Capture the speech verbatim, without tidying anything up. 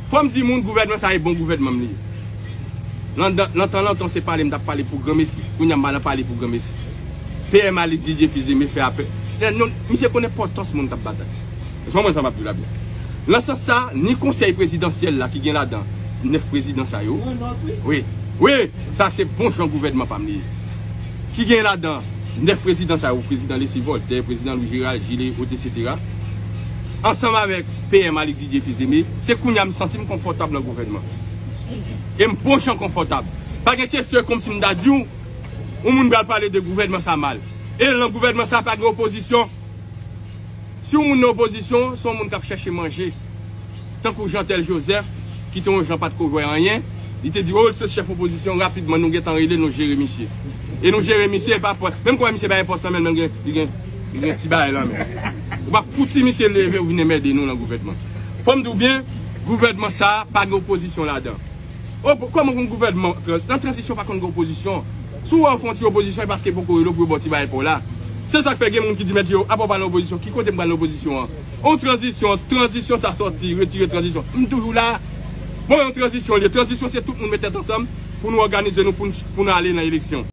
Fò m di moun, gouvènman sa e bon gouvènman m li ye. Nan, nan, nan tan lontan, se pale m t ap pale pou granmesi. Kounye a m pa nan pale pou granmesi. P M Alix Didier Fils-Aimé fè apèl. Eh, non, misye konn enpòtans moun k ap batay. Èske w konprann sa m ap di w la byen? Nan sans sa, ni konsèy prezidansyèl la ki gen ladan nèf prezidan sa yo. Wi, wi, sa se bon jan gouvènman pa m li ye. Ki gen ladan nèf prezidan sa yo, prezidan Leslie Voltaire, prezidan Louis Gérald Gilles, et cetera. Ansanm avèk P M Alix Didier Fils-Aimé, se kounye a m santi m konfòtab nan gouvènman. E m bon jan konfòtab. Pa gen kesyon kòmsi m ta di w, yon moun pral pale de gouvènman sa mal. E nan gouvènman sa pa gen opozisyon. Si yon moun nan opozisyon, se yon moun k ap chèche manje. Tankou Jeantel Joseph, ki te yon jan pa t ko jwe anyen, li te di, oh, se chèf opozisyon, rapidman, nou gentan rele, nou jere misye. E nou jere misye, e pa pòs. Menm kòman misye pa gen pòs nan men l, men li gen, li gen, li gen ti bagay nan men l. Ou pa fouti misye leve, ou vin enmède nou nan gouvènman. Fò m di w byen, gouvènman sa a, pa gen opozisyon ladan. Opo-, kòman yon gouvènman, tran-, nan tranzisyon pa konn gen opozisyon. Si w wè w fè yon ti opozisyon, e paske poko rele w pou yo ba w ti bagay pa w la. Se sa k fè gen moun ki di, mèt yo, apa w pral nan opozisyon, ki kote m pral nan opozisyon an? Yon tranzisyon, tranzisyon sa sòti, retire tranzisyon. M toujou la. Bon, yon tranzisyon li ye. Tranzisyon se tout moun met tèt ansanm pou nou òganize nou, pou n, pou n ale nan eleksyon.